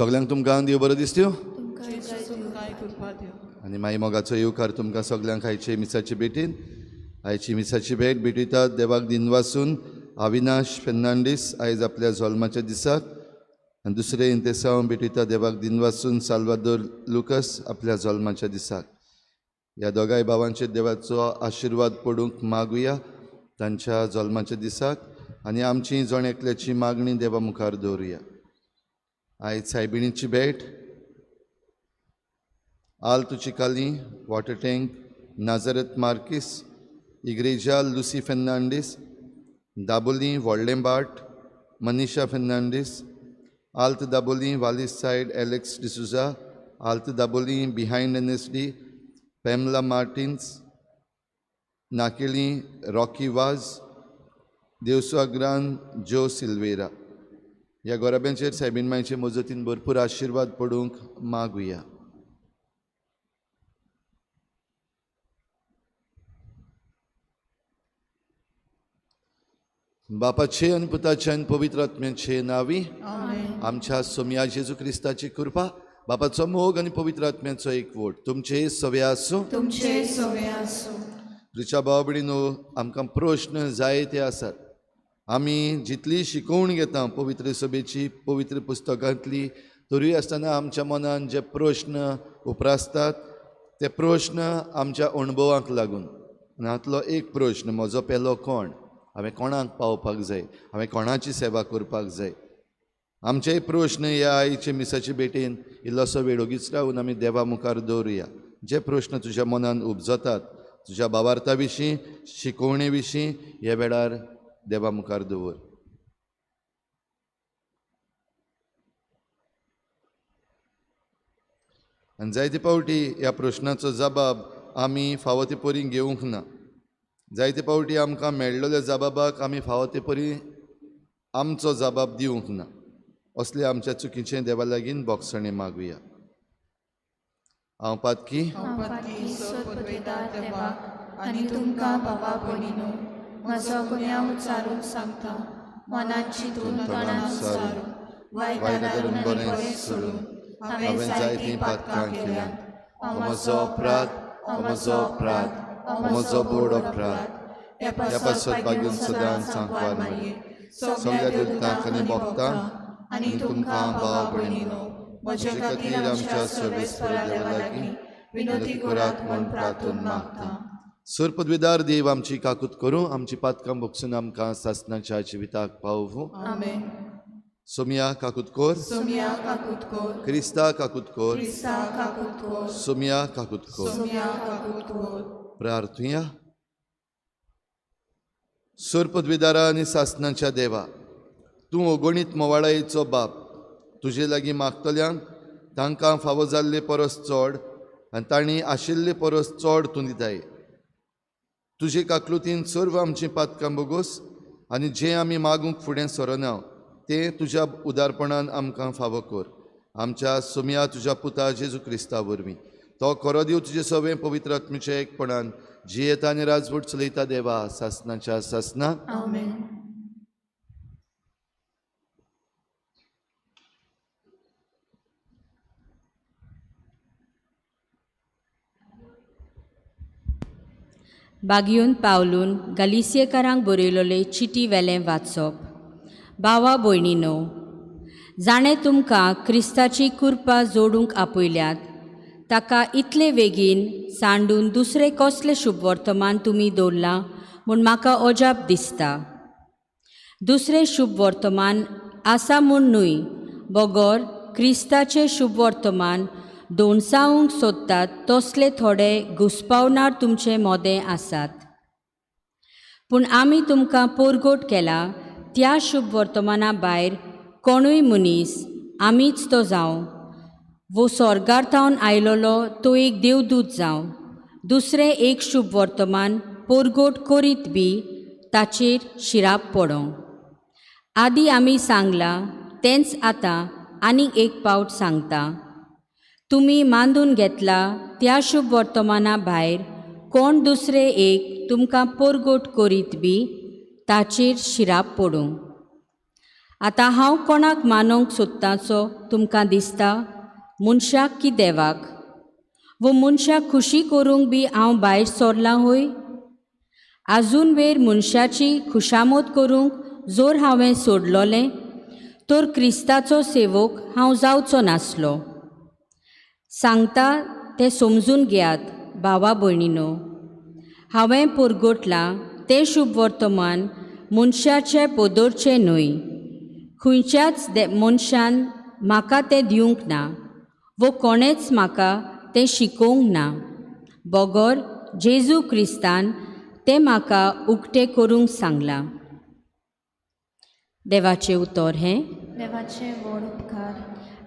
सगल्यांक तुमकां देव बरो दिसत्यो तुमकांय कृपा दिवं. आनी माई मोगाचो येवकार तुमकां सगल्यांक आयचे मिसाचे भेटीन. आयची मिसाची भेट भेटयतात देवाक दिनवासून अविनाश फेर्नांडीस आयज आपल्या जल्माच्या दिसाक, आनी दुसरें इंतेसांव भेटयता देवाक दिनवासून साल्वादोर लुकस आपल्या जल्माच्या दिसाक. ह्या दोगांय भावांचेर देवाचो आशिर्वाद पडूंक मागुया तांच्या जल्माच्या दिसाक, आनी आमची जण एकल्याची मागणी देवा मुखार दवरुया. आयज सायबिणीची भेट Alto Chicalim, water tank, Nazareth Marques, Igreja Lucy Fernandes, Dabolim व्हडलें भाट, Manisha Fernandes, Alto Dabolim Vales side Alex D'Souza, Alt Dabolim behind N S D Pamela Martins, Nakeli Rocky Vaz, देवसुआग्रान जो सिल्वेरा. ह्या गोराब्यांचेर सायबीन मायचे मजतीन भरपूर आशिर्वाद पडूंक मागुया. बापाचे आनी पुताचे आनी पवित्र आत्म्याचे नांवी आमच्या सोमया जेजू क्रिस्ताची कृपा, बापाचो मोग आनी पवित्र आत्म्याचो एकवट तुमचे सवे आसूं. तुमचे सवे आसूं. प्रिच्या भाव भयणीनो, आमकां प्रश्न जायते आसात. आमी जितली शिकोवण घेता पवित्र सभेची, पवित्र पुस्तकांतली, तरूय आसतना आमच्या मनान जे प्रश्न उप्रासतात ते प्रश्न आमच्या अणभवांक लागून. आनी हातलो एक प्रश्न, म्हजो पेलो कोण? हांवें कोणाक पावपाक जाय? हांवें कोणाची सेवा करपाक जाय? आमचेय प्रश्न ह्या आयचे मिसाचे भेटेन इल्लोसो वेळ ओगीच रावून आमी देवा मुखार दवरुया. जे प्रश्न तुज्या मनान उपजतात तुज्या भावार्था विशीं, शिकोवणे विशीं, ह्या वेळार देवा मुखार दवर. आनी जायते फावटी ह्या प्रश्नाचो जबाब आमी फावो ते परी घेवंक ना. जायते फावटी आमकां मेळ्ळेल्या जबाबाक आमी फावो ते परी आमचो जबाब दिवंक ना. असले आमच्या चुकीचें देवा लागीं बोगसणें मागुया. हांव पातकी, हांव पातकी सोदपदवेदार देवाक आनी तुमकां बाबा भयणीनो म्हजो गुन्यांव उच्चारून सांगता. मनान चिंतून तोंडान उच्चारून वायट आदरून आनी बरें सोडून हांवें जायतीं पातकां केल्यांत. हो म्हजो अपराध, हो म्हजो अपराध, हो म्हजो बोड अपराध. ह्या पासत भाग्यून सदांच सांकवार मारये सगळ्या देवतांक आनी भक्तांक आनी तुमकां भाव भयणीनो म्हजे खातीर आमच्या सर्वेस्परा देवा लागीं विनोती करात म्हूण प्रार्थून मागता. सर पदवीदार देव आमची काकूत करूं, आमची पातकां भोगसून आमकां सासणाच्या जिविताक पावोवं. आमेन. सोमिया काकूत कोर, सोमिया काकूत कोर, क्रिस्ता काकूत कोर, क्रिस्ता काकूत कोर, सोमिया काकूत कोर. सोमिया काकूत कोर. प्रार्थुया. सर पदवीदारा आनी सासणाच्या देवा, तूं अगणीत मोवाळायेचो बाप, तुजे लागीं मागतल्यांक तांकां फावो जाल्ले परस चड आनी तांणी आशिल्ले परस चड तूं दिताय. तुजे काकलुतीन सर्व आमचीं पातकां बोगोस आनी जें आमी मागूंक फुडें सरना तें तुज्या उदारपणान आमकां फावो कर. आमच्या सोमया तुज्या पुता जेजू क्रिस्ता वरवीं तो खरो देव तुजे सवें पवित्र आत्म्याच्या एकपणान जियेता आनी राजवट चलयता देवा सासणाच्या सासना. आमेन. बागयोन पावलून गालिसियेकारांक बरयलोले चिटी वेलें वाचप. भावा भयणीनो, जाणें तुमकां क्रिस्ताची कृपा जोडूंक आपयल्यात ताका इतले बेगीन सांडून दुसरें कसलें शुभ वर्तमान तुमी दवरलां म्हूण म्हाका अजाप दिसता. दुसरें शुभ वर्तमान आसा म्हूण न्हय, बगर क्रिस्ताचें शुभ वर्तमान दोनसावंक सोदतात तसले थोडे घुस्पावनार तुमचे मोदें आसात. पूण आमी तुमकां पोरगोट केला त्या शुभ वर्तमाना भायर कोणूय मनीस आमीच तो जावं वो स्वर्गार थावन आयलोलो तो एक देवदूत जावं, दुसरें एक शुभ वर्तमान पोरगोट करीत बी ताचेर शिराप पडों. आदी आमी सांगलां तेंच आतां आनीक एक पावट सांगता. तुमी मांदून घेतला त्या शुभ वर्तमाना भायर कोण दुसरे एक तुमकां पोरगोट करीत बी ताचेर शिराप पडूं. आतां हांव कोणाक मानोवंक सोदताचो तुमकां दिसता, मनशाक की देवाक? वो मनशाक खुशी करूंक बी हांव भायर सरलां हय? आजून वेर मनशाची खुशामत करूंक जोर हांवें सोडलोलें तर क्रिस्ताचो सेवक हांव जावचो नासलो. सांगता तें समजून घेयात भावा भयणीनो, हांवें परगटलां तें शुभ वर्तमान मनशाचे पदरचें न्हय. खंयच्याच मनशान म्हाका तें दिवंक ना वो कोणेच म्हाका तें शिकोवंक ना, बगर जेजू क्रिस्तान तें म्हाका उक्तें करूंक सांगलां. देवाचें उतर हें. देवाचे व्हड उपकार.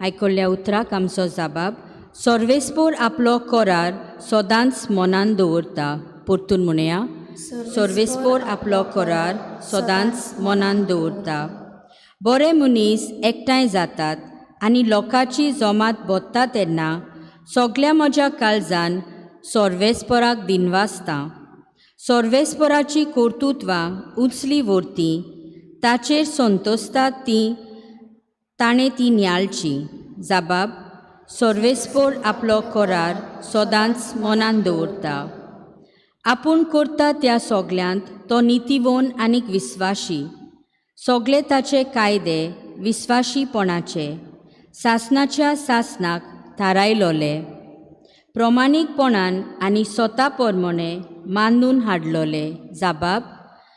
आयकल्ल्या उतराक आमचो जबाब, सर्वेस्पोर आपलो करार सदांच मनान दवरता. परतून म्हणया, सर्वेस्पोर आपलो करार सदांच मनान दवरता. बरे मनीस एकठांय जातात आनी लोकांची जमात बोत्ता तेन्ना सगल्या म्हज्या काळजान सर्वेस्पोराक दिनवासता. सर्वेस्पोराची कर्तुत्वां उंचली व्हरती, ताचेर संतोसतात ती ताणें ती नियाळची. जबाब, सर्वेस्पोर आपलो करार सदांच मनान दवरता. आपूण करता त्या सगल्यांत तो नितीवोन आनीक विस्वाशी. सगळे ताचे कायदे विस्वाशीपणाचे सासनाच्या सासनाक थारायलोले, प्रमाणीकपणान आनी स्वता प्रमाणे मानून हाडलोले. जबाब,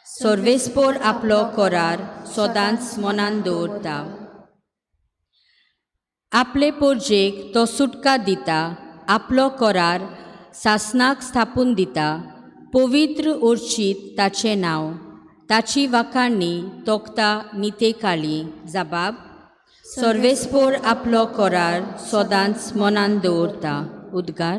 सर्वेस्पोर आपलो करार सदांच मनान दवरता. आपले पोरजेक तो सुटका दिता, आपलो करार सासनाक स्थापून दिता. पवित्र उर्चीत ताचें नांव, ताची वाखाणणी तोखता निते काळी. जबाब, सर्वेस्पोर आपलो करार सदांच मनान दवरता. उद्गार.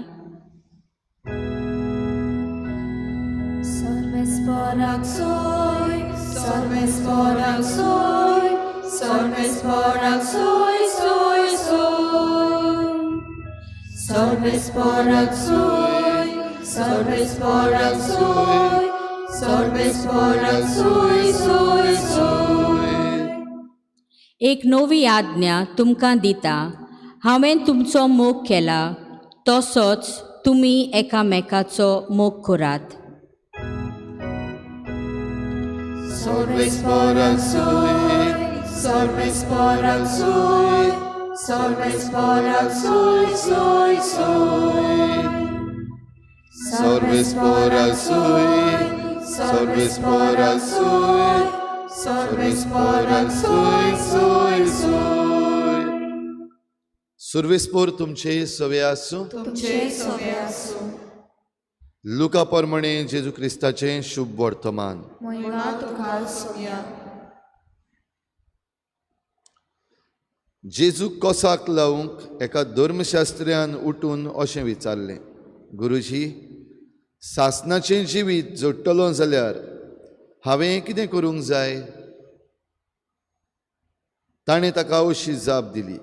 सर्वेस्पोराक सोय, सर्वेस्पोराक सोय, सर्वेस्पोराक सोय, सोय, सोय. सर्वेस्पोराक सोय, सर्वेस्पोराक सोय, सर्वेस्पोराक सोय, सोय, सोय. एक नवी आज्ञा तुमकां दिता, हांवें तुमचो मोग केला तसोच तुमी एकामेकाचो मोग करात. सर्वेस्पोराक सोय, सर्वेस्पोराक सोय, सर्वेस्पोराक सोय, सोय, सोय. सर्वेस्पोराक सोय, सर्वेस्पोराक सोय, सर्वेस्पोराक सोय, सोय, सोय. सुर्वेस्पोर तुमचे सवे आसूं. तुमचे सवे आसूं. लुका प्रमाणे जेजू क्रिस्ताचें शुभ वर्तमान. महिमा तुका सोया. जेजू कोसाक लावंक एका धर्मशास्त्र्यान उठून अशें विचारलें, गुरुजी, सासनाचें जिवीत जोडटलो जाल्यार हांवें कितें करूंक जाय? ताणें ताका अशी जाप दिली,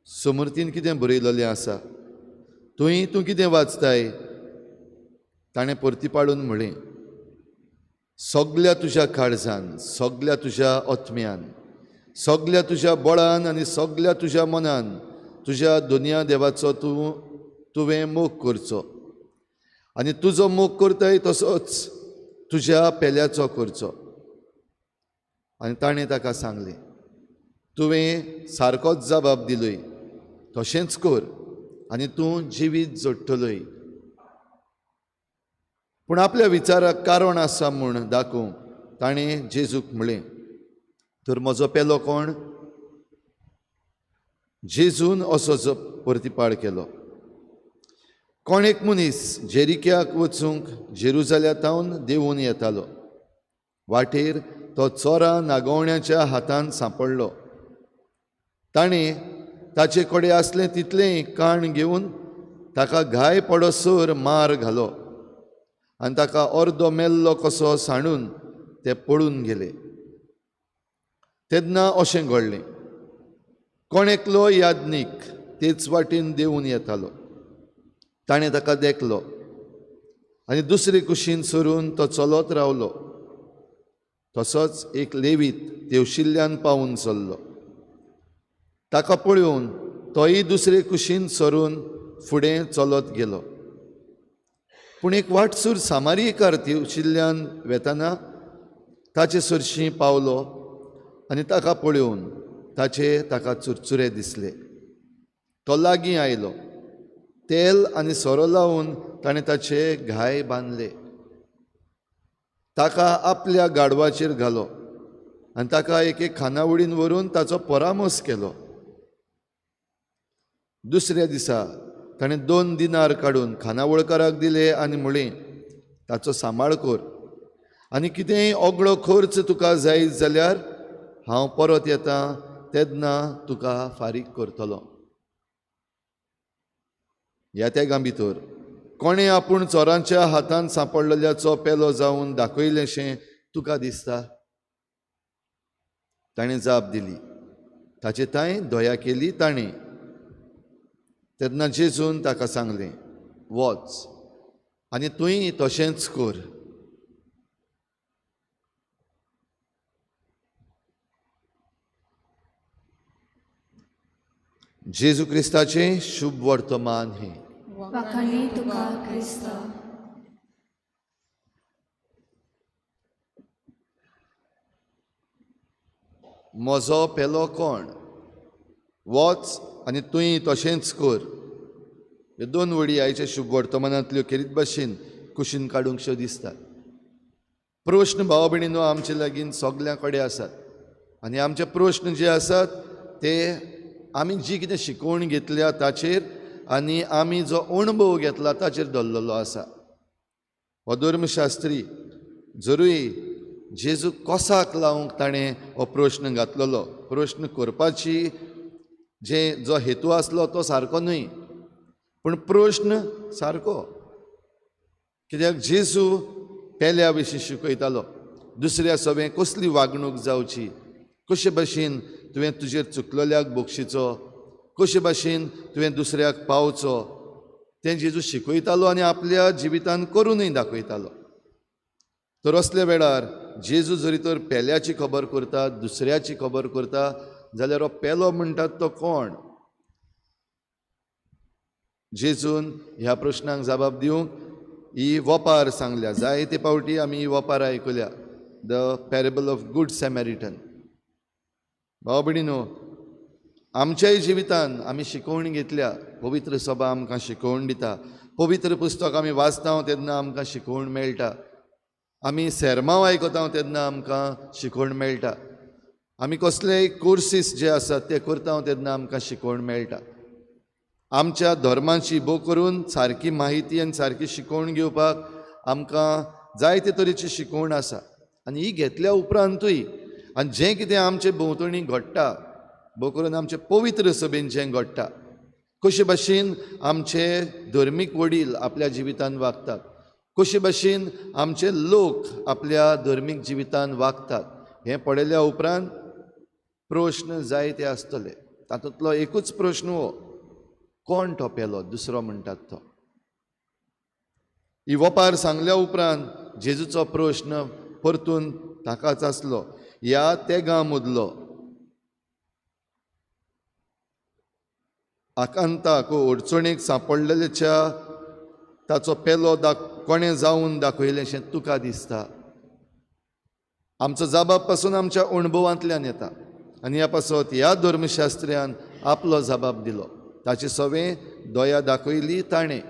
समर्थीन कितें बरयलेलें आसा, थंय तूं कितें वाचताय? ताणें परती पाडून म्हळें, सगल्या तुज्या काळजान, सगल्या तुज्या आत्म्यान, सगल्या तुज्या बळान आनी सगल्या तुज्या मनान तुज्या दुनिया देवाचो तुवें मोग करचो, आनी तुजो मोग करताय तसोच तुज्या पेल्याचो करचो. आनी ताणें ताका सांगलें, तुवें सारकोच जबाब दिलोय, तशेंच कर आनी तूं जिवीत जोडटलोय. पूण आपल्या विचाराक कारण आसा म्हूण दाखोवंक ताणें जेजूक म्हळें, तर म्हजो पेलो कोण? जेजून असो प्रतिपाळ केलो, कोण एक मनीस जेरिक्याक वचूंक जेरुजाल्या तावन देंवून येतालो. वाटेर तो चोरां नागोवण्याच्या हातान सांपडलो. ताणें ताचे कडेन आसलें तितलें काण घेवन ताका घाय पडसर मार घालो आनी ताका अर्दो मेल्लो कसो सांडून ते पळून गेले. तेन्ना अशें घडलें, कोण एकलो याज्ञीक तेच वाटेन देंवून येतालो. ताणें ताका देखलो आनी दुसरे कुशीन सरून तो चलत रावलो. तसोच एक लेवीत तेवशिल्ल्यान पावून चल्लो. ताका पळोवन तोय दुसरे कुशीन सरून फुडें चलत गेलो. पूण एक वाटसूर सामारीकार तेवशिल्ल्यान वेतना ताचे सरशीं पावलो आनी ताका पळोवन ताचे ताका चुरचुरे दिसले. तो लागीं आयलो, तेल आनी सोरो लावन ताणें ताचे घाय बांदले, ताका आपल्या गाडवाचेर घालो आनी ताका एके खानावडीन व्हरून ताचो परामर्श केलो. दुसऱ्या दिसा ताणें 2 दिनार काडून खानावळकाराक दिले आनी म्हळें, ताचो सांबाळ कर आनी कितेंय ओगळो खर्च तुका जाय जाल्यार हांव परत येता तेन्ना तुका फारीक करतलो. ह्या त्यागां भितर कोणें आपूण चोरांच्या हातान सांपडलेल्याचो पेलो जावन दाखयलेंशें तुका दिसता? ताणें जाप दिली, ताचे तांय दया केली ताणें. तेन्ना जेजून ताका सांगलें, वच आनी तूंय तशेंच कर. जेजू क्रिस्ताचें शुभ वर्तमान हें. वाखाणी तुका क्रिस्ता. म्हजो पेलो कोण? वच आनी तूंय तशेंच कर. ह्यो 2 वडी आयच्या शुभ वर्तमानांतल्यो खेरीत भाशेन कुशीन काडूंकश्यो दिसतात. प्रश्न भाव भयणीनो आमचे लागीं सगल्यां कडेन आसात आनी आमचे प्रश्न जे आसात ते आमी जी कितें शिकवण घेतल्या ताचेर आनी आमी जो अणभव घेतला ताचेर दवरलेलो आसा. हो धर्मशास्त्री जरूय जेजू कोसाक लावंक ताणें हो प्रश्न घातलेलो, प्रश्न करपाची जे जो हेतू आसलो तो सारको न्हय, पूण प्रश्न सारको. कित्याक जेजू पेल्या विशीं शिकयतालो, दुसऱ्या सवें कसली वागणूक जावची, कशे भाशेन तुवें तुजेर चुकलेल्याक बक्षिचो, कशे भाशेन तुवें दुसऱ्याक पावचो, तें जेजू शिकयतालो आनी आपल्या जिवितान करूनय दाखयतालो. तर असल्या वेळार जेजू जरी तर पेल्याची खबर करता, दुसऱ्याची खबर करता, जाल्यार हो पेलो म्हणटात तो कोण? जेजून ह्या प्रश्नांक जबाब दिवंक ही वपार सांगल्या. जायते पावटी आमी ही वपार आयकुल्या, the parable of good Samaritan. भाव भयणीनो, आमच्याय जिवितान आमी शिकवण घेतल्या, पवित्र सभा आमकां शिकवण दिता, पवित्र पुस्तक आमी वाचता तेन्ना आमकां शिकवण मेळटा, आमी सेर्मांव आयकता तेन्ना आमकां शिकवण मेळटा, आमी कसलेय कोर्सीस जे आसात ते करता तेन्ना आमकां शिकवण मेळटा. आमच्या धर्माची भोव करून सारकी माहिती आनी सारकी शिकवण घेवपाक आमकां जायते तरेची शिकवण आसा आनी ही घेतल्या उपरांतूय आनी जें कितें आमचे भोंवतणी घडटा, भोव करून आमचे पवित्र सभेन जें घडटा, कशे भाशेन आमचे धर्मीक वडील आपल्या जिवितान वागतात, कशे भाशेन आमचे लोक आपल्या धर्मीक जिवितान वागतात, हें पळयल्या उपरांत प्रश्न जायते आसतले. तातूंतलो एकूच प्रश्न हो, कोण तो पेलो दुसरो म्हणटात तो. ही वपार सांगल्या उपरांत जेजूचो प्रश्न परतून ताकाच आसलो, ह्या तेगां मदलो आकांताक अडचणीक सांपडलेल्याच्या ताचो पेलो कोणें जावन दाखयलेंशें तुका दिसता? आमचो जबाब पासून आमच्या अणभवांतल्यान येता आनी ह्या पासत ह्या धर्मशास्त्र्यान आपलो जबाब दिलो, ताचे सवें दया दाखयली ताणें.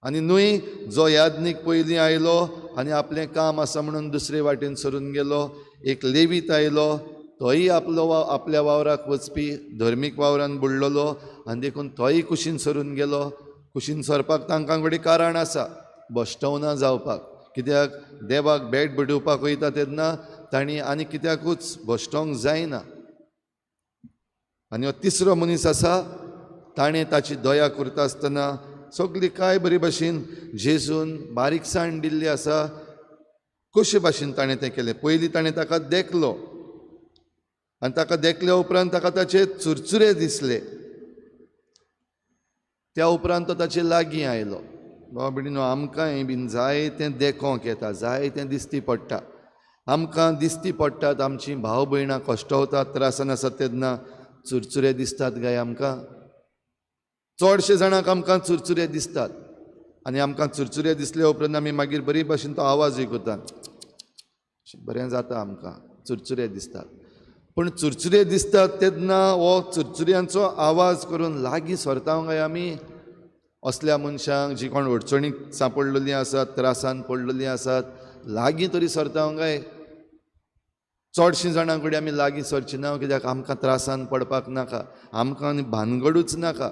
आनी न्हय जो याज्ञीक पयलीं आयलो आनी आपलें काम आसा म्हणून दुसरे वाटेन सरून गेलो, एक लेवीत आयलो तोय आपलो आपल्या वावराक वचपी धर्मीक वावरान बुडलेलो आनी देखून तोय कुशीन सरून गेलो. कुशीन सरपाक तांकां कडेन कारण आसा, बश्टवना जावपाक, कित्याक देवाक भेट बडोवपाक वयता तेन्ना तांणी आनी कित्याकूच बश्टोवंक जायना. आनी हो तिसरो मनीस आसा, ताणें ताची दया करता आसतना सगळी कांय बरी भाशेन जेजून बारीकसाण दिल्ली आसा, कशे भाशेन ताणें तें केलें. पयलीं ताणें ताका देखलो आनी ताका देखल्या उपरांत ताका ताचे चुरचुरे दिसले, त्या उपरांत तो ताचे लागीं आयलो. बाबा भयणीनो, आमकांय बीन जाय तें देखोंक येता, जाय तें दिसती पडटा. आमकां दिसती पडटात आमची भाव भयणां कश्टवतात, त्रासान आसात तेन्ना चुरचुरे दिसतात काय आमकां? चडशे जाणांक आमकां चुरचुरे दिसतात आनी आमकां चुरचुरे दिसले उपरांत आमी मागीर बरी भाशेन तो आवाज आयकता, बरें जाता आमकां, चुरचुरे दिसतात. पूण चुरचुरे दिसतात तेन्ना हो चुरचुऱ्यांचो आवाज करून लागीं सरता काय आमी? असल्या मनशांक जी कोण अडचणीक सांपडलेलीं आसात, त्रासान पडलेलीं आसात, लागीं तरी सरता काय? चडशीं जाणां कडेन आमी लागीं सरची ना, कित्याक आमकां त्रासान पडपाक नाका, आमकां आनी भानगडूच नाका,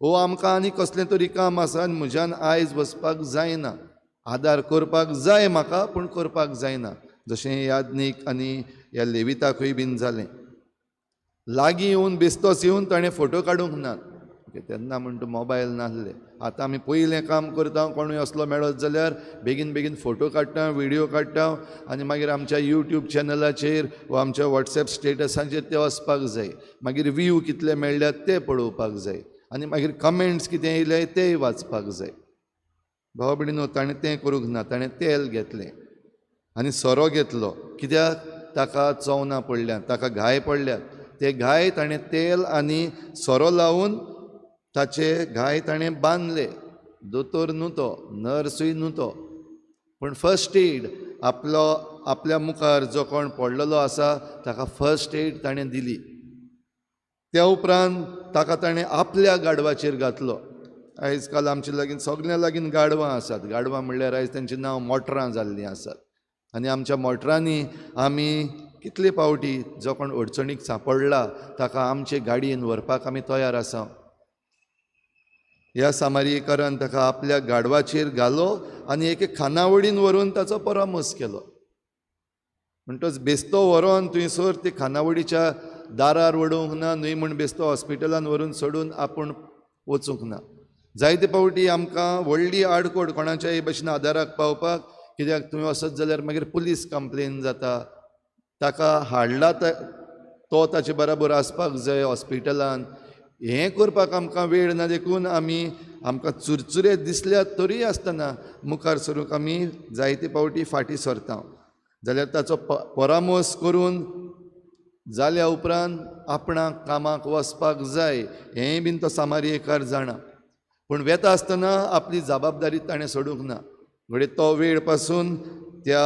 ओ आमकां आनी कसलें तरी काम आसा आनी म्हज्यान आयज वचपाक जायना, आदार करपाक जाय म्हाका पूण करपाक जायना. जशें याज्ञीक आनी ह्या लेविताकूय बीन जालें, लागीं येवन बेस्तोच येवन ताणें फोटो काडूंक नात. तेन्ना म्हणटा मोबायल नासले, आतां आमी पयलें काम करता, कोणूय असलो मेळत जाल्यार बेगीन बेगीन फोटो काडटा, व्हिडियो काडटा आनी मागीर आमच्या यूट्यूब चॅनलाचेर वा आमच्या वॉट्सएप स्टेटसांचेर ते वचपाक जाय. मागीर व्यू कितले मेळ्ळ्यात ते पळोवपाक जाय आनी मागीर कमेंट्स कितें येयले तेय वाचपाक जाय. भाव भयणीनो, ताणें तें करूंक ना, ताणें तेल घेतलें आनी सोरो घेतलो, कित्याक ताका चवनां पडल्यात, ताका घाय पडल्यात, ते घाय ताणें तेल आनी सोरो लावन ताचे घाय ताणें बांदले. दोतोर न्हू तो, नर्सूय न्हू तो, पूण फर्स्ट एड आपलो आपल्या मुखार जो कोण पडलेलो आसा ताका फर्स्ट एड ताणें दिली. त्या उपरांत ताका ताणें आपल्या गाडवाचेर घातलो. आयज काल आमचे लागीं सगळ्यां लागीं गाडवां आसात, गाडवां म्हणल्यार आयज तेंचें नांव मोटरां जाल्लीं आसात आनी आमच्या मोटरांनी आमी कितले पावटी जो कोण अडचणीक सांपडला ताका आमचे गाडयेन व्हरपाक आमी तयार आसा. ह्या सामारीकरान ताका आपल्या गाडवाचेर घालो आनी एके खानावडीन व्हरून ताचो परामर्श केलो. म्हणटच बेस्तो व्हरोन थंयसर ते खानावडीच्या दारार वडोवंक ना, न्हय म्हूण बेस्तो हॉस्पिटलान व्हरून सोडून आपूण वचूंक ना. जायते पावटी आमकां व्हडली आडकोड कोणाच्याय भशेन आदाराक पावपाक, कित्याक तुवें वचत जाल्यार मागीर पुलीस कंप्लेन जाता, ताका हाडला तो ताचे बराबर आसपाक जाय हॉस्पिटलान. हें करपाक आमकां वेळ ना, देखून आमी आमकां चुरचुरे दिसल्यात तरी आसतना मुखार सरूंक आमी जायते पावटी फाटीं सरता. जाल्यार ताचो परामर्श करून जाल्या उपरांत आपणाक कामाक वचपाक जाय हेंय बीन तो सामारीकार जाणा, पूण वेता आसतना आपली जबाबदारी ताणें सोडूंक ना. घडये तो वेळ पासून त्या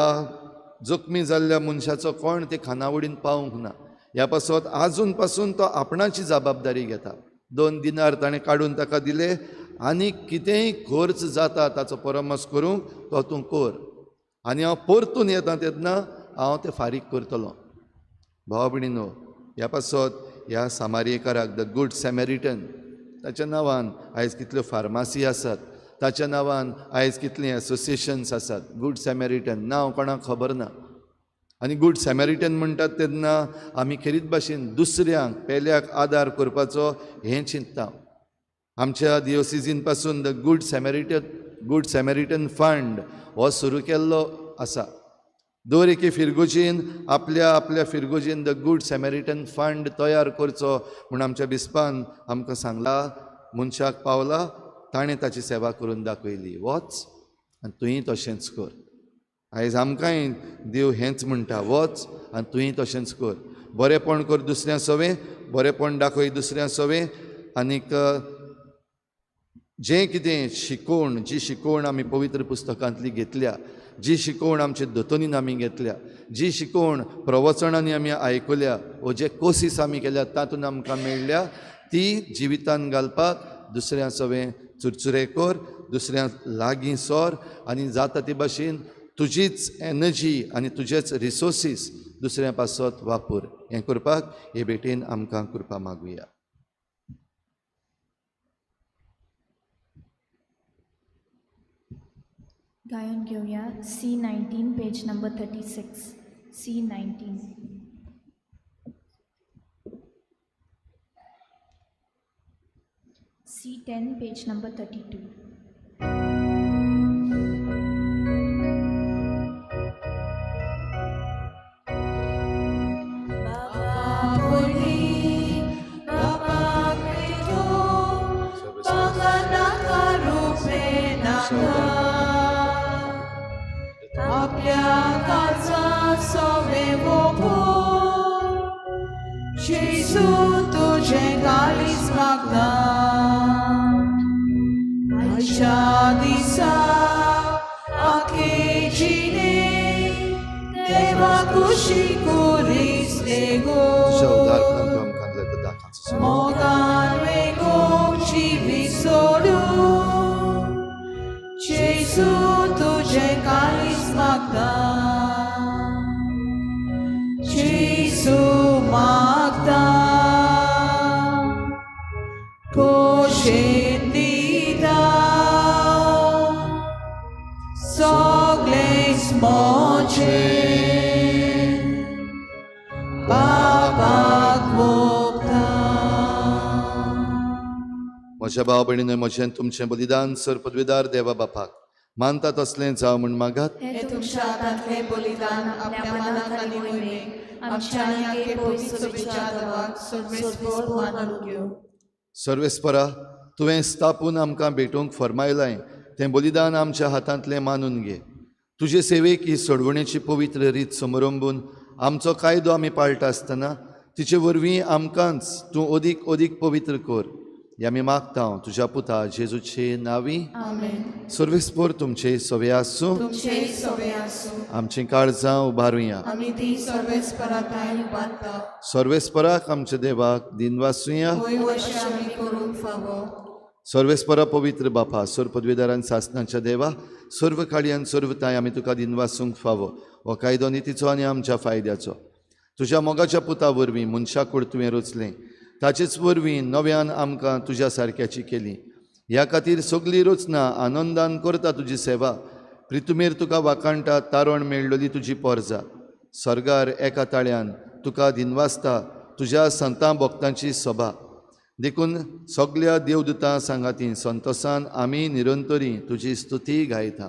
जखमी जाल्ल्या मनशाचो कोण ते खानावडीन पावूंक ना, ह्या पासत आजून पासून तो आपणाची जबाबदारी घेता. 2 दिनार ताणें काडून ताका दिले आनी कितेंय खर्च जाता ताचो परामर्श करूंक तो तूं कर आनी हांव परतून येता तेन्ना हांव तें फारीक करतलो. भाव भयणीनो, ह्या पासत ह्या सामारीकाराक the good Samaritan ताच्या नांवान आयज कितल्यो फार्मासी आसात, ताच्या नांवान आयज कितलीं एसोसिएशन्स आसात. गुड सॅमेरिटन नांव कोणाक खबर ना आनी गुड सॅमेरिटन म्हणटात तेन्ना आमी खेरीत भाशेन दुसऱ्यांक पेल्याक आदार करपाचो हें चिंतता. आमच्या दियोसिजीन पासून the good Samaritan fund हो सुरू केल्लो आसा. दर एके फिरगोजीन आपल्या आपल्या फिरगोजीन the good Samaritan fund तयार करचो म्हूण आमच्या बिस्पान आमकां सांगला. मनशाक पावला ताणें ताची सेवा करून दाखयली, वच आनी तुवें तशेंच कर. आयज आमकांय देव हेंच म्हणटा, वच आनी तुवें तशेंच कर, बरेंपण कर दुसऱ्यां सवें, बरेंपण दाखय दुसऱ्यां सवें. आनीक जें कितें शिकोवण, जी शिकोवण आमी पवित्र पुस्तकांतली घेतल्या, जी शिकोवण आमचे दोतोनीन आमी घेतल्या, जी शिकोवण प्रवचनांनी आमी आयकल्या वो जे कोर्सीस आमी केल्या तातूंत आमकां मेळ्ळ्या, ती जिवितान घालपाक दुसऱ्यां सवें चुरचुरे कर, दुसऱ्यां लागीं सर आनी जाता ते भाशेन तुजीच एनर्जी आनी तुजेच रिसोर्सीस दुसऱ्यां पासत वापर. हें करपाक हे भेटेन आमकां कृपा मागुया. गायन घेवया C19 page number 36. C19. C10 page number 32. आपल्या काचा सोवे वोपू जेजू तुजें काळीज मागता आयच्या दिसा आखे जिणे देवा कुशी कुरीस लेगो तुज्या उदारपणान तूं आमकां दिल्या त्या दाखांचो समज. मोगान वेगो जिवी सोडू जेजू तुजें काळीज मागता जेजू मागता खोशेन दिता सगळेंच म्हजें बाबाक मोगता. म्हज्या भाव भयणीन म्हजें तुमचें बलिदान सर पदवीदार देवा बापाक मानता तसलें जावं म्हूण मागात. हे तुमच्या हातांतलें बलिदान आपल्या मनाक आनी मोहिमेक आमच्या आनी आखे पवित्र सभेच्या देवाक सर्वेस्पोर मानून घेवं. सर्वेस्परा, तुवें स्थापून आमकां भेटोवंक फर्मायलाय तें बलिदान आमच्या हातांतलें मानून घे. तुजे सेवेक ही सोडवणेची पवित्र रीत समरंबून आमचो कायदो आमी पाळटा आसतना तिचे वरवीं आमकांच तूं अदीक अदीक पवित्र कर हे आमी मागता तुज्या पुता जेजूचे नांवी. आमेन. सर्वेस्पोर तुमचे सवे आसूं. तुमचेय सवे आसूं. आमचीं काळजां उबारुया. आमी ती सर्वेस्परा ठांय उबारता. सर्वेस्पराक आमच्या देवाक दिनवासुया. वय वर्षां आमी करूंक फावो. सर्वेस्परा पवित्र बापा, सर्व पदवीदारान सासनाच्या देवा, सर्व काळयान सर्व ताय आमी तुका दिनवासूंक फावो. हो कायदो नितीचो आनी आमच्या फायद्याचो. तुज्या मोगाच्या पुता वरवीं मनशाकूड तुवें रचलें, ताचेच वरवीं नव्यान आमकां तुज्या सारक्याची केली. ह्या खातीर सगली रचना आनंदान करता तुजी सेवा. प्रितुमेर तुका वाखाणटा तारण मेळ्ळली तुजी पोरजा. सर्गार एका ताळ्यान तुका दिनवासता तुज्या संतां भक्तांची सभा. देखून सगल्या देवदूतां सांगाती संतोसान आमी निरंतरी तुजी स्तुती गायता.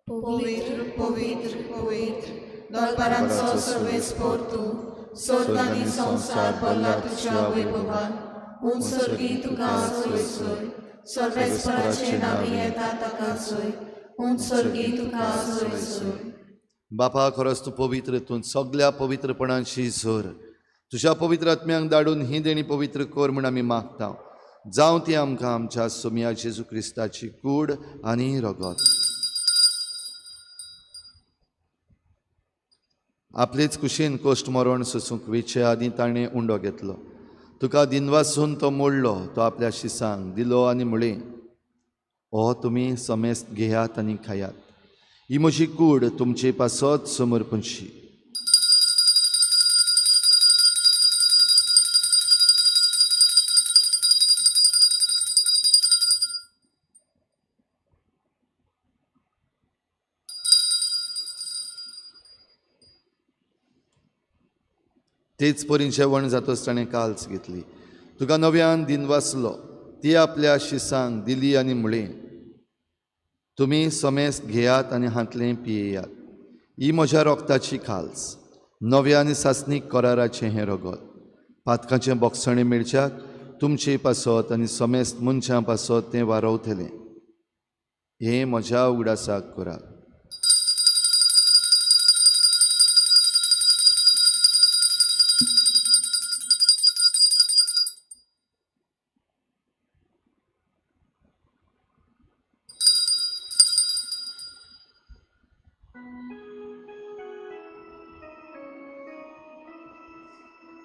पवित्र पवित्र पवित्र दरबारांचो सर्वेस्पोर तूं, स्वर्ग आनी संवसार भरला तुज्या वैभवान. उंच सर्गी तुका सोय सोय, सर्वेस्पराचे नांवी येता ताका सोय, उंच सर्गी तुका सोय सोय. बापा, खरोच तूं पवित्र, तूं सगल्या पवित्रपणाची झर. तुज्या पवित्र आत्म्यांक धाडून ही देणी पवित्र कर म्हूण आमी मागता. जावं ती आमकां आमच्या सोमया जेजू क्रिस्ताची कूड आनी रगत. आपलेच कुशीन कोश्ट मरण सोसूंक वेचे आदीं ताणें उंडो घेतलो. तुका दिनवासून तो मोडलो, तो आपल्या शिसांक दिलो आनी म्हळें, हो तुमी समेस्त घेयात आनी खायात. ही म्हजी कूड तुमचे पासत समर्पणशी. तेच परी जेवण जातच ताणें काल्स घेतली, तुका नव्यान दिनवासलो, ती आपल्या शिसांक दिली आनी म्हळें, तुमी समेस्त घेयात आनी हांतलें पियेयात. ही म्हज्या रोगताची खाल्स, नव्या आनी सासणीक कराराचें हें रगत. पातकाचें बोगसणें मेळच्याक तुमचे पासत आनी समेस्त मनशां पासत तें वारवतलें. हें म्हज्या उगडासाक करात.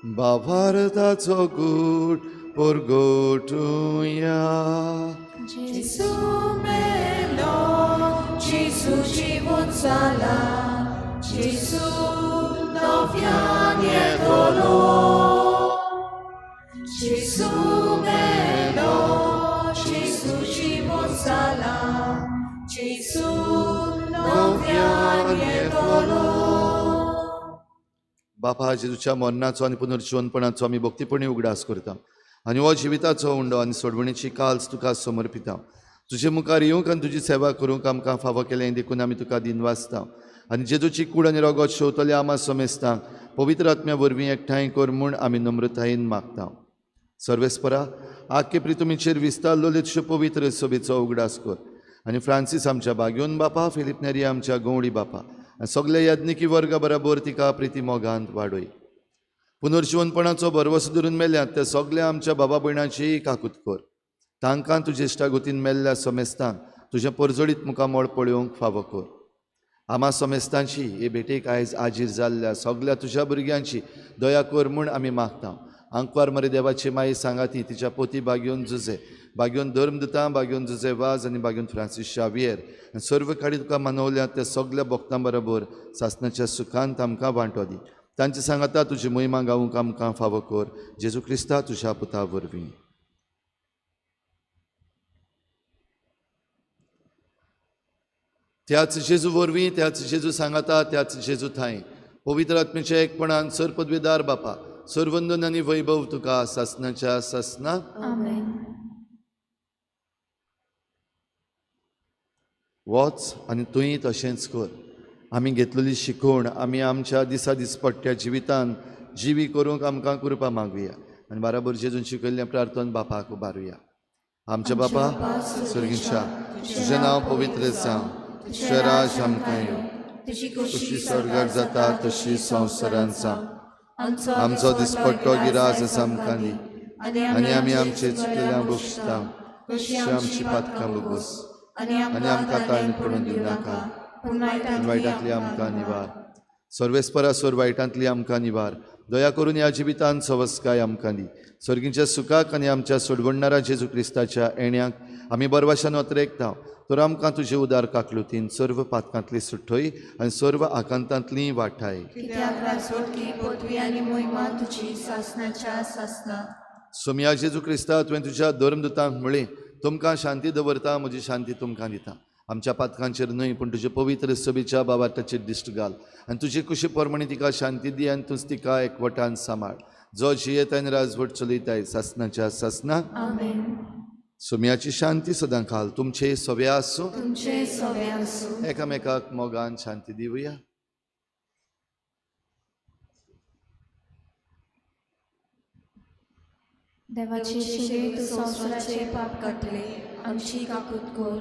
बाबारताचो गूट परगटुया. जेजू मेलो, जेजू जिवन जाला, जेजू नव्यान येतलो. जेजू मेलो, जेजू जिवन जाला, जेजू नव्यान येतलो. बापा, जेजूच्या मरणाचो आनी पुनर्जिवनपणाचो आमी भक्तीपणी उगडास करता आनी हो जिविताचो उंडो आनी सोडवणेची काल्स तुका समर्पिता. तुजे मुखार येवंक आनी तुजी सेवा करूंक आमकां फावो केलें देखून आमी तुका दिनवासता. आनी जेजूची कूड आनी रगत शेवतले आमा समेस्तांक पवित्र आत्म्या वरवीं एकठांय कर म्हूण आमी नम्रतायेन मागता. सर्वेस्परा, आख्खे प्रितुमीचेर विस्तारलेले तुजे पवित्र सभेचो उगडास कर आनी फ्रांसीस आमच्या बाग्योन बापा, फिलीप नेरी आमच्या गवळी बापा आनी सगल्या याज्ञिकी वर्गा बराबर तिका प्रिती मोगांत वाडय. पुनर्जिवनपणाचो भरवसो धरून मेल्यात त्या सगल्या आमच्या बाबा भयणाची काकूत कर. तांकां तुजे इश्टागतीन मेल्ल्या समेस्तांक तुजें परजळीत मुखामळ पळोवंक फावो कर. आमा समेस्तांची हे भेटेक आयज आजीर जाल्ल्या सगल्या तुज्या भुरग्यांची दया कर म्हूण आमी मागता. आंकवार मरे देवाची माई सांगाती तिच्या पोती बागेवन जुजे, बागेवन धर्मदुतां, बागेवन जुजे वाज आनी बागेवन फ्रांसीस शावियर आनी सर्व काडी तुका मानवल्या त्या सगल्या भक्तां बरोबर सासणाच्या सुखांत आमकां वांटो दी. तांचे सांगाता तुजी महिमा गावूंक आमकां फावो कर. जेजू क्रिस्ता तुज्या पुता वरवीं. त्याच जेजू वरवीं, त्याच जेजू सांगाता, त्याच जेजू थांय पवित्र आत्मेच्या एकपणान सर पदवीदार बापा सर्वंदन आनी वैभव तुका सासणाच्या सासना. आमेन. वच आनी तुंय तशेंच कर. आमी घेतलेली शिकवण आमी आमच्या दिसा दिसपट्ट्या जिवितान जिवी करूंक आमकां कृपा मागुया आनी बाराबर जेजून शिकयल्लें प्रार्थन बापाक उबारुया. आमच्या बापा सर्गीच्या, तुजें नांव पवित्र जावं, तुजें राज आमकां येवं, तुजी तशी स्वर्गार जाता तशी संवसारांत जावं. आमचो दिसपट्टो गिरास आमकां दी आनी आमी आमचे चुकलेल्या भोगता तशी आमची पातकां भोगोस आनी आमकां ताळणी पडून दिवं नाका, पूण वायटांतली आमकां निवार. सर्वेस्परा सोर वायटांतली आमकां निवार. दया करून ह्या जिवितांत सवस्काय आमकां दी. सर्गीच्या सुखाक आनी आमच्या सोडवणणारा जेजू क्रिस्ताच्या येण्याक आमी बरवाशान अत्रेकता. तर आमकां तुजे उदार काकलुतीन सर्व पातकांतली सुठय आनी सर्व आकांतांतली वाठाय. कित्याक राजवटकी पदवी आनी मोहिमा तुजी सासणाच्या सासना. सोमया जेजू क्रिस्ता, तुवें तुज्या धर्मदुतांक म्हळें, तुमकां शांती दवरता, म्हजी शांती तुमकां दिता. आमच्या पातकांचेर न्हय पूण तुजे पवित्र सभेच्या बाबाताचेर दिश्ट घाल आनी तुजे कुशी प्रमाणे तिका शांती दी आनी तूंच तिका एकवटान सांबाळ, जो जियेता आनी राजवट चलयताय सासणाच्या सासना. आमेन. सोमयाची शांती सदां खाल तुमचे सवे आसूं, तुमचे सवे आसूं. एकामेकाक मोगान शांती दिवया. देवाचे शिले तूं संवसाराचे पाप काडटले, आमची काकूत कर.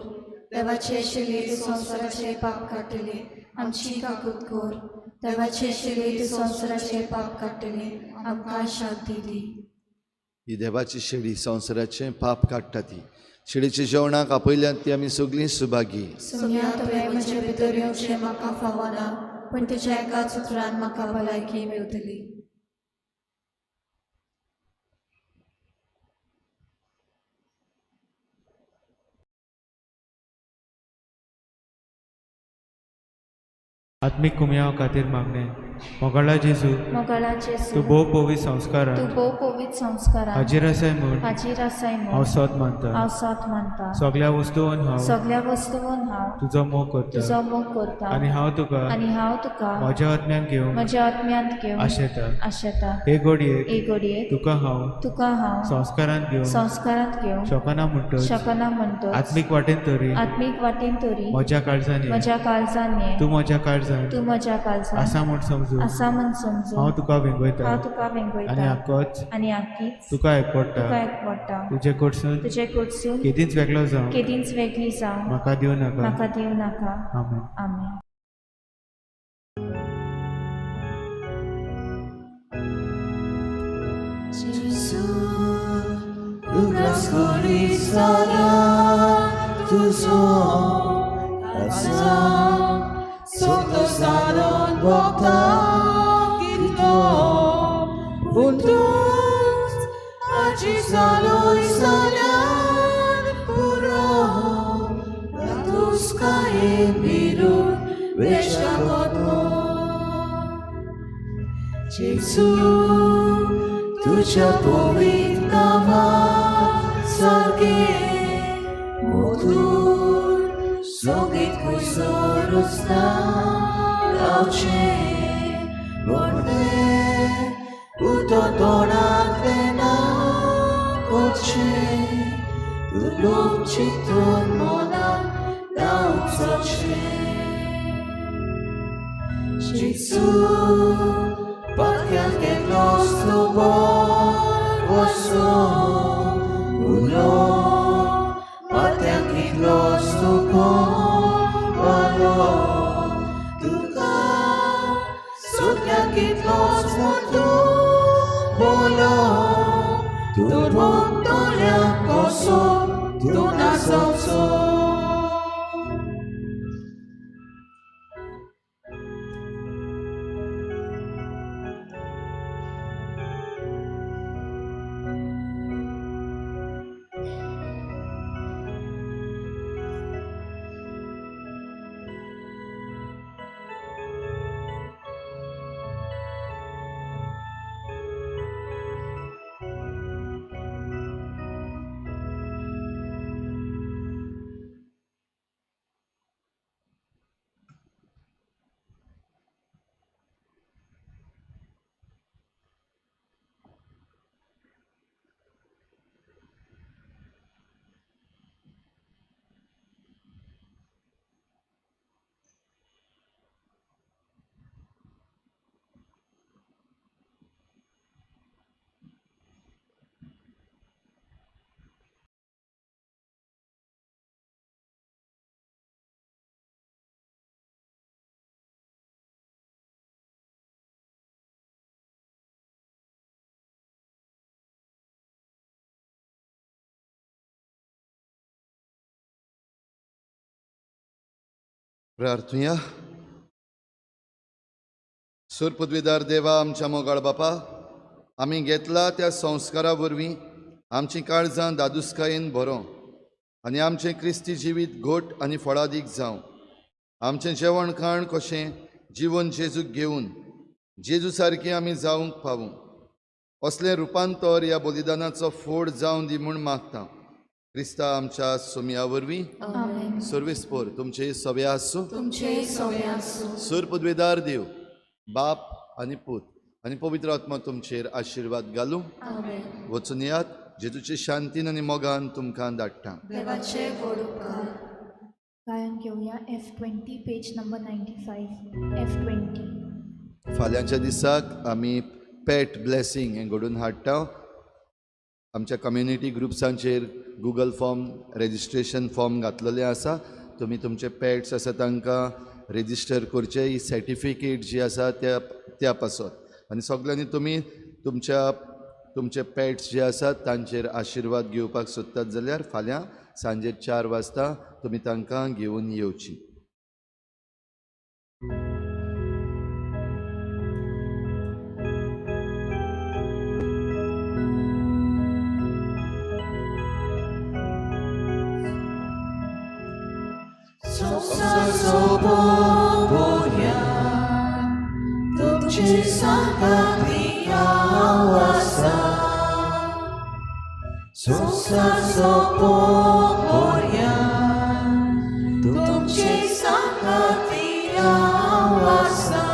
देवाचे शिले तूं संवसाराचे पाप काडटले, आमची काकूत कर. देवाचे शिले तूं संवसाराचे पाप काडटले, आमकां शांती दी. ही देवाची शेळी संवसाराचें पाप काडटा ती शेळीच्या जेवणाक आपयल्यात ती आमी सगळीं सुभागी. सोम्या, तुवें म्हजे भितर येवचें म्हाका फावना, पूण तुज्या एकाच उतरान म्हाका भलायकी मेवतली. आत्मीक कुमयाव खातीर मागणें. मोगाळा जेजू, मोगाळा जेजू, तूं भोव पवित्र संस्कारान तूं भोव पवित्र संस्कारान हाजीर आसाय म्हूण हाजीर आसाय हांव म्हूण सोद मानता. हांव सोद मानता. सगल्या वस्तून हांव सगल्या वस्तून हांव तुजो मोग करता तुजो मोग करता आनी हांव तुका आनी हांव तुका म्हज्या आत्म्यान घेवंक म्हज्या आत्म्यांत घेवन आशेता. आशेता. हे घडयेक हे घडयेक तुका हांव तुका हांव संस्कारान घेवंक संस्कारांत घेवंक शकना म्हणटच शकना म्हणटच आत्मीक वाटेन तरी आत्मीक वाटेन तरी म्हज्या काळजान ये. म्हज्या काळजान ये. तूं म्हज्या काळजान तूं म्हज्या काळजान आसा म्हूण समजून आसा म्हूण समजून हांव तुका वेंगयता हांव तुका आनी वेंगयता आकोच आनी आकीच तुका एकवटा. तुका एकवटा. तुजे कडसून तुजे कडसून केदींच वेगळो जावं केदींच वेगळी जावं म्हाका दिवं नाका. म्हाका दिवं नाका. आमेन. आमेन. Gesù, Ugrascoli sarà tuzo, alza, sotto salon bota gitlo, puntus, aci saloi salian puro, ratusca in viru, vesciacotmo. Gesù, तुझ्या पवित्र नांवा सारकें मधूर सोगीत खुयसर वचना रावचें व्हडलें उदक तोंडांतलें ना करचें तूं लोक चिंतून मनान रावचें. Gesù, Patria che nostro buon osso, uno, Patria che nostro buon valor, tu भोगतल्यांक कसो तूं ना जावचो. प्रार्थुया. सूर पदवीदार देवा, आमच्या मोगाळ बापा, आमी घेतला त्या संस्कारा वरवीं आमचीं काळजां दादुस्कायेन भरों आनी आमचें क्रिस्ती जिवीत घोट आनी फळादीक जावं. आमचें जेवण खाण कशें जिवन जेजूक घेवन जेजू सारकें आमी जावंक पावूं असलें रुपांतर ह्या बलिदानाचो फोड जावन दी म्हूण मागता क्रिस्ता आमच्या सोमया वरवीं. आमेन. सर्वेस्पोर तुमचे सवे आसूं. तुमचेय सवे आसूं. सूर पदवेदार देव बाप आनी पूत आनी पवित्र आत्मा तुमचेर आशिर्वाद घालूं. आमेन. वचून यात जेजूचे शांतीन आनी मोगान तुमकां धाडटा. देवाचे व्हड उपकार. गायन घेवया F20 page number 95 F20. फाल्यांच्या दिसाक आमी पेट ब्लेसींग हें घडोवन हाडटा. आमच्या कम्युनिटी ग्रुप्सांचेर गुगल फॉर्म रेजिस्ट्रेशन फॉर्म घातलेलें आसा. तुमी तुमचे पेट्स आसा तांकां रेजिस्टर करचे, ही सर्टिफिकेट जी आसा त्या त्या पासत आनी सगल्यांनी तुमी तुमच्या तुमचे पेट्स जे आसात तांचेर आशिर्वाद घेवपाक सोदतात जाल्यार फाल्यां सांजे 4 वाजता तुमी तांकां घेवन येवची. संसार सोबोया तुमची सांगाती हांव आसा. संसार सोबोया तुमची सांगाती हांव आसा.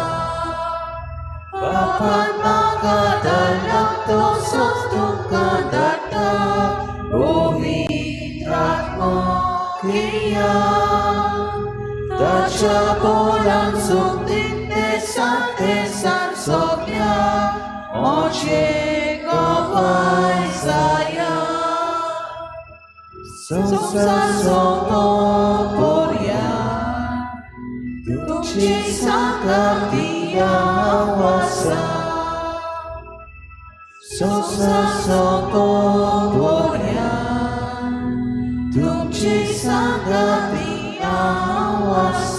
बापान म्हाका धाडला तसोच तुमकां धाडटा पवित्र आत्मो क्रिया. ताच्या बोलान सुखदीन देसान देसान सगल्या म्हजें गवाय जाया. संसार सोंपोया तुमची सांगाती हांव आसा. संसार सोंपोया तुमची सांगाती हांव आसा.